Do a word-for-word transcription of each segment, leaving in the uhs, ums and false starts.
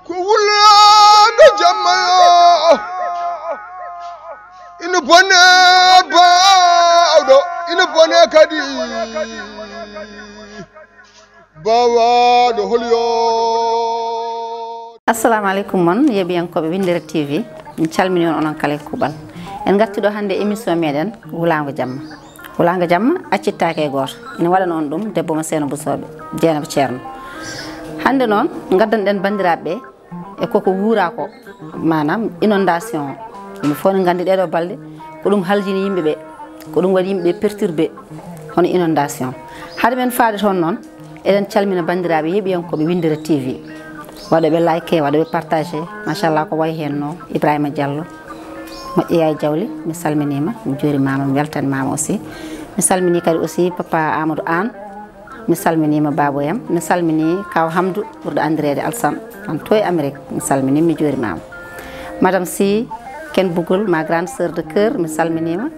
Ko wulaago jamma yo, ina bone baawɗo, ina bone kadi baawaaɗo hol yo. Assalamu aleykum mon yeeɓiyankooɓe Winndere T V. Min calmini on onon kala e kuuɓal. En ngarti ɗo hannde e émission meɗen Wulaango Jamma. Wulaango Jamma accittaake e gooto. Ina waɗana on ɗum debbo mo Seeno Busooɓe, Jeenaba Ceerno. Hannde noon, ngaddanɗen banndiraaɓe ɓe e koko wuura ko, maanaam inondation. Yimɓe fof ne nganndi ɗeɗo balɗe, ko ɗum haljini yimɓe ɓe, ko ɗum waɗi yimɓe ɓe perturbé, hono inondation. Hade men faade toon noon, eɗen calmina banndiraaɓe yeeɓiyankooɓe Winndere T V. Waɗooɓe like, waɗooɓe partagé, machallah, ko wayi heen no Ibrahima Diallo, moƴƴo Yaay Jawli, mi salminiima, mi juurimaama, mi weltanimaama aussi. Mi salminii kadi aussi Papa Amadou Aan, mi salminiima baabo yam, mi salminii Kaaw Hamdu, ɓurɗo anndireede Alsan, an to e Amérique, mi salminii, mi juurimaama. Madame Sy, Ken Bugol, ma grande sœur de cœur, mi salminiima.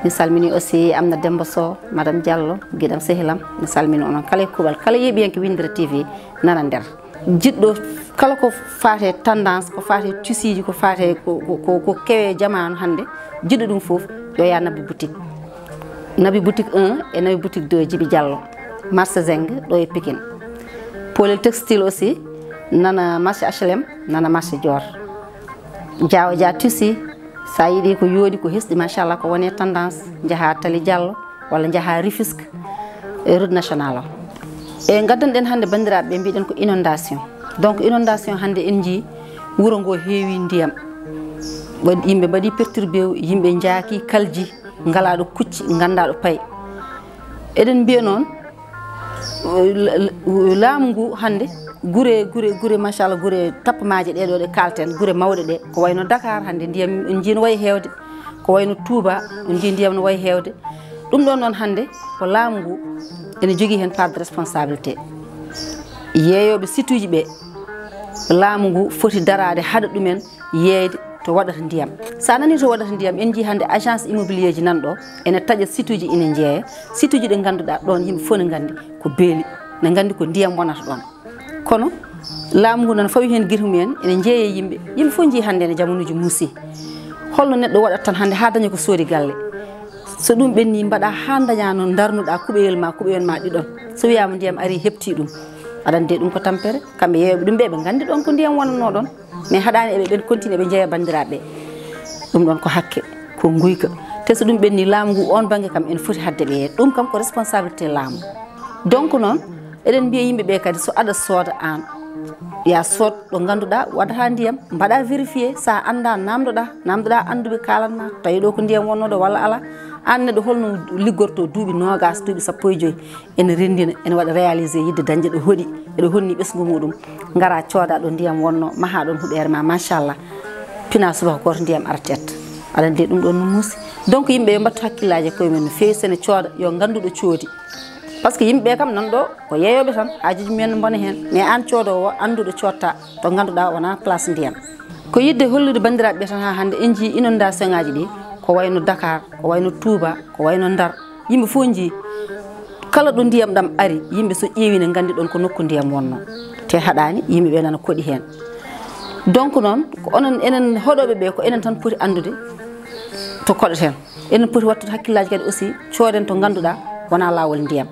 Mi salminii aussi Amna Demba Sow, Madame Diallo, giɗam sehilam, mi salminii onon kala e kuuɓal, kala yeeɓiyanke Winndere T V nana nder. Jiɗɗo kala ko faati e tendance, ko faati e tissueji, ko faati e ko, ko, ko, ko kewe jamaanu hannde, jiɗɗo ɗum fof, yo yaa Nabi Boutique. Nabi Boutique un e Nabi Boutique deux, Djibi Diallo, marché Zeng, ɗo e Pikine. Poolel textile aussi, nana marché H L M, nana marché Dior. Diaw Dia tissu, so a yiɗi ko yooɗi, ko hesɗi, machallah, ko woni e tendance, njaha Tali Diallo walla njaha Rufisque, e route national o. E ngaddanɗen hannde banndiraaɓe ɓe, mbiɗen ko inondation. Donc inondation hannde en njii wuro ngo heewi ndiyam. Waɗi, yimɓe mbaɗi perturbé, yimɓe njaaki, kalji, ngalaa ɗo kucci, nganndaa ɗo payi. Eɗen mbiya noon, la-, la-, laamu ngu hannde, gure, gure, gure, machallah, gure tappamaaje ɗe ɗo ɗe kaalten, gure mawɗe ɗe, ko wayno Dakar hannde, ndiyam en njii no wayi heewde, ko wayno Touba, en njii ndiyam no wayi heewde. Ɗum ɗoon noon hannde ko laamu ngu ene jogii heen part de responsabilité. Yeeyooɓe situuji ɓe, laamu ngu foti daraade haɗa ɗumen yeeyde to waɗata ndiyam. So a nanii to waɗata ndiyam, en njii hannde agence immobilier ji nan ɗo, ene taƴa situuji, ene njeeya. Situuji ɗi ngannduɗaa ɗoon yimɓe fof ne nganndi ko beeli, ne nganndi ko ndiyam wonata ɗoon. Kono laamu ngu nana fawi heen gite mumen, ene njeeya yimɓe. Yimɓe fof njii hannde ene jamanuuji muusi. Holno neɗɗo waɗata tan hannde haa daña ko soodi galle? So ɗum ɓenni, mbaɗa haa daña no ndarnuɗaa kuɓeyel ma, kuɓeyel ma ɗiɗon. So wiyaama ndiyam arii, heɓtii ɗum, aɗa anndi ɗum ko tampere. Kamɓe yeeyooɓe ɗum ɓe, ɓe nganndi ɗoon ko ndiyam wonatnoo ɗoon. Mais haɗaani eɓe ɓen continue ɓe njeeya banndiraaɓe ɓe. Ɗum ɗoon ko hakke, ko nguyka. Te so ɗum ɓenni, laamu ngu oon bannge kam ene foti haɗde ɓe yeeya. Ɗum kam ko responsabilité laamu. Donc noon, eɗen mbiya yimɓe ɓe kadi, so aɗa sooda aan, yaa sood ɗo ngannduɗaa waɗata ndiyam, mbaɗa vérifié. So a anndaa, naamndoɗaa, naamndoɗaa annduɓe kaalan ma, tawi ɗo ko ndiyam wonnoo ɗo walla alaa. Aan neɗɗo, holno liggorto duuɓi noogaas, duuɓi sappo e joy, ene renndina, ene waɗa réalisé yidde dañde ɗo hoɗi, eɗo honni ɓesngu muɗum, ngara cooda ɗo ndiyam wonno, maha ɗon huɓeere ma, machallah, pina subaka gooto ndiyam artet. Aɗa anndi ɗum ɗon no muusi. Donc yimɓe yo mbattu hakkillaaji e koye men no feewi, sene cooda, yo ngannduɗo coodi. Par ce que yimɓe ɓe kam nan ɗo ko yeeyooɓe tan, haajuji mumen mbona heen. Mais aan coodoowo, annduɗo coodta to ngannduɗaa wonaa place ndiyam. Ko yidde hollude banndiraaɓe ɓe tan, haa hannde en njii inondation ngaaji ɗi, ko wayno Dakar, ko wayno Touba, ko wayno Ndar. Yimɓe fof njii kala ɗo ndiyam ɗam ari, yimɓe so ƴeewi ne nganndi ɗon ko nokku ndiyam wonno. Te haɗaani, yimɓe ɓe nana koɗi heen. Donc noon, ko onon, enen hoɗooɓe ɓe, ko enen tan poti anndude to koɗeten. Enen poti wattude hakkillaaji kadi aussi, cooden to ngannduɗaa wonaa laawol ndiyam.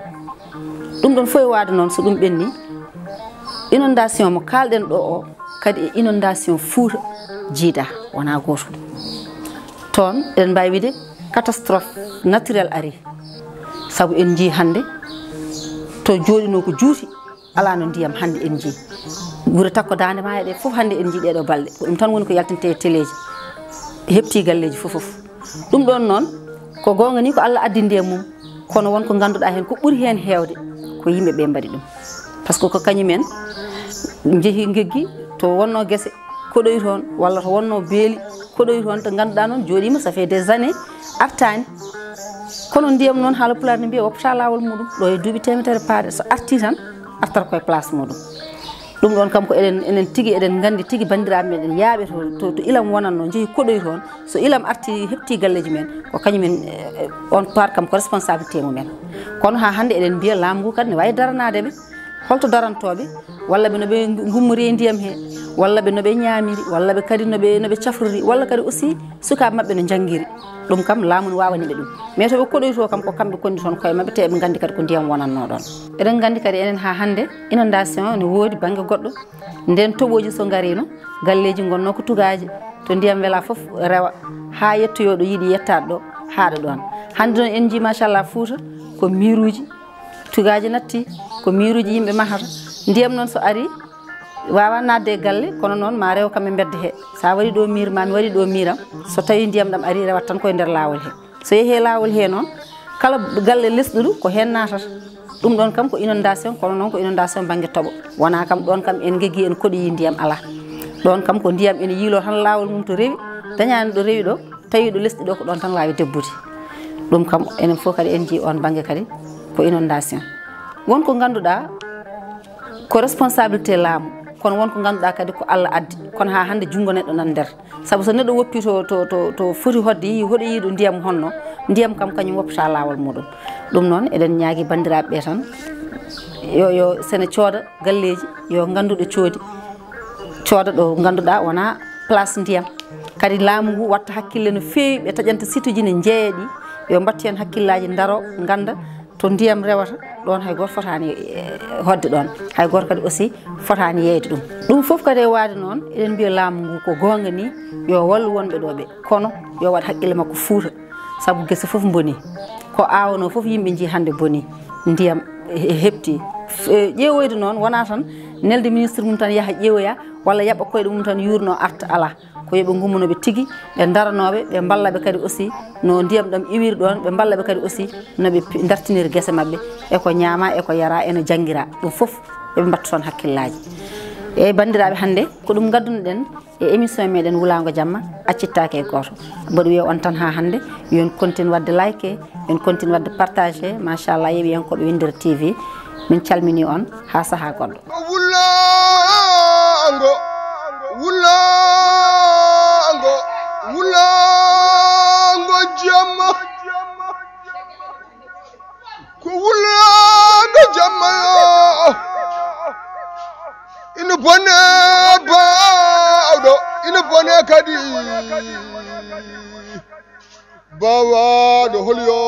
Ɗum ɗon fof e waade noon, so ɗum ɓenni, inondation mo kaalɗen ɗo o, kadi e inondation Fuuta jiida, wonaa gooto. Toon eɗen mbaawi wiide catastrophe naturelle ari, sabu en njii hannde to jooɗinoo ko juuti, alaa no ndiyam, hannde en njii gure takko daande maayo ɗe fof, hannde en njii ɗeɗo balɗe, ko ɗum tan woni ko yaltinte e teleeji, heɓti galleeji fof fof. Ɗum ɗoon noon, ko goonga ni ko Allah addindi e mum, kono won ko ngannduɗaa heen ko ɓuri heen heewde, ko yimɓe ɓe mbaɗi ɗum. Par ce que ko kañumen njehi ngeggi to wonno gese, koɗoyi toon, walla to wonno beeli, koɗoyi toon, to ngannduɗaa noon jooɗiima, ça fait des années artaani. Kono ndiyam noon, haala pulaar ne mbiya, woppata laawol muɗum, ɗo e duuɓi teemedere paaɗe, so artii tan, artata koye place muɗum. Ɗum ɗoon kam ko eɗen, enen tigi eɗen nganndi tigi banndiraaɓe meɗen yaaɓe to, to, to ilam wonatno, njehi koɗoyi toon. So ilam arti, heɓti galleeji men, ko kañum en, eh, on part kam ko responsabilité mumen. Kono haa hannde eɗen mbiya laamu ngu kadi ne waawi daranaade ɓe. Holto darantooɓe, walla ɓe no ɓe ngummori e ndiyam he, walla ɓe no ɓe ñaamiri, walla ɓe kadi no ɓe, no ɓe cafrori, walla kadi aussi sukaaɓe maɓɓe no njanngiri. Ɗum kam, laamu no waawani ɓe ɗum. Mais to ɓe koɗoytoo kam, ko kamɓe konni toon koye maɓɓe, te eɓe nganndi kadi ko ndiyam wonannoo ɗoon. Eɗen nganndi kadi enen haa hannde, inondation ne woodi bannge goɗɗo. Nden toɓooji so ngariino, galleeji ngonnoo ko tugaaji, to ndiyam welaa fof rewa, haa yettoyoo ɗo yiɗi yettaade ɗo, haaɗa ɗoon. Hannde noon en njii, machallah, Fuuta ko miiruuji, tugaaji natti, ko miiruuji yimɓe mahata. Ndiyam noon so arii, waawaa naatde e galle, kono noon ma rew kam e mbedda he. So a waɗii ɗo miir, ma mi waɗii ɗo miiram, so tawii ndiyam ɗam arii, rewat tan koye nder laawol he. So yehii e laawol he noon, kala galle lesɗuɗo ko heen naatata. Ɗum ɗoon kam ko inondation, kono noon ko inondation bannge toɓo. Wonaa kam ɗoon kam en ngegii en koɗoyii ndiyam, alaa. Ɗoon kam ko ndiyam ene yiiloo tan laawol mum to rewi, dañaani ɗo rewi ɗo, tawi ɗo lesɗi ɗo ko ɗoon tan waawi debbude. Ɗum kam enen fof kadi en njii oon bannge kadi ko inondation. Won ko ngannduɗaa ko responsabilité laamu, kono won ko ngannduɗaa kadi ko Allah addi, kono haa hannde junngo neɗɗo nan nder. Sabu so neɗɗo woppi to, to, to, to foti hoɗde, yii hoɗo yii ɗo ndiyam honno, ndiyam kam kañum woppata laawol muɗum. Ɗum noon eɗen ñaagi banndiraaɓe ɓe tan, yo, yo sene cooda galleeji, yo ngannduɗo coodi, cooda ɗo ngannduɗaa wonaa place ndiyam. Kadi laamu ngu watta hakkille no feewi, ɓe taƴanta situji ne njeeya ɗi, yo mbattu heen hakkillaaji, ndaro, ngannda to ndiyam rewata, ɗoon hay gooto fotaani, eh, hoɗde ɗoon. Hay gooto kadi aussi fotaani yeeyde ɗum. Ɗum fof kadi e waade noon, eɗen mbiya laamu ngu ko goonga ni, yo wallu wonɓe ɗo ɓe, kono yo waɗ haqqille makko Fuuta, sabu gese fof mboni. Ko aawanoo fof yimɓe njii hannde boni, ndiyam he-, heɓti. F-, eh, ƴeewoyde noon wonaa tan nelde ministre mum tan yaha ƴeewoya, walla yaɓa koyɗe mum tan yuurnoo arta, alaa. Ko yo ɓe ngummono ɓe tigi, ɓe ndaranoo ɓe, ɓe mballa ɓe kadi aussi no ndiyam ɗam iwiri ɗoon, ɓe mballa ɓe kadi aussi no ɓe pi-, ndartiniri gese maɓɓe, e ko ñaamaa, e ko yaraa, e no janngiraa. Ɗum fof, yo ɓe mbattu toon hakkillaaji. Eeyi, banndiraaɓe, hannde ko ɗum ngadduno-ɗen e émission meɗen Wulaango Jamma, accittaake e gooto. Mboɗo wiya on tan haa hannde, yo on continue waɗde like, yo on continue waɗde partage, machallah, yeeɓiyankooɓe Winndere T V. Min calminii on, haa sahaa goɗɗo. Ko wulaango, wulaango, wulaango jamma. Ko wulaango jamma yo. Ina bone baawɗo, ina bone kadi baawaaɗo hol yo.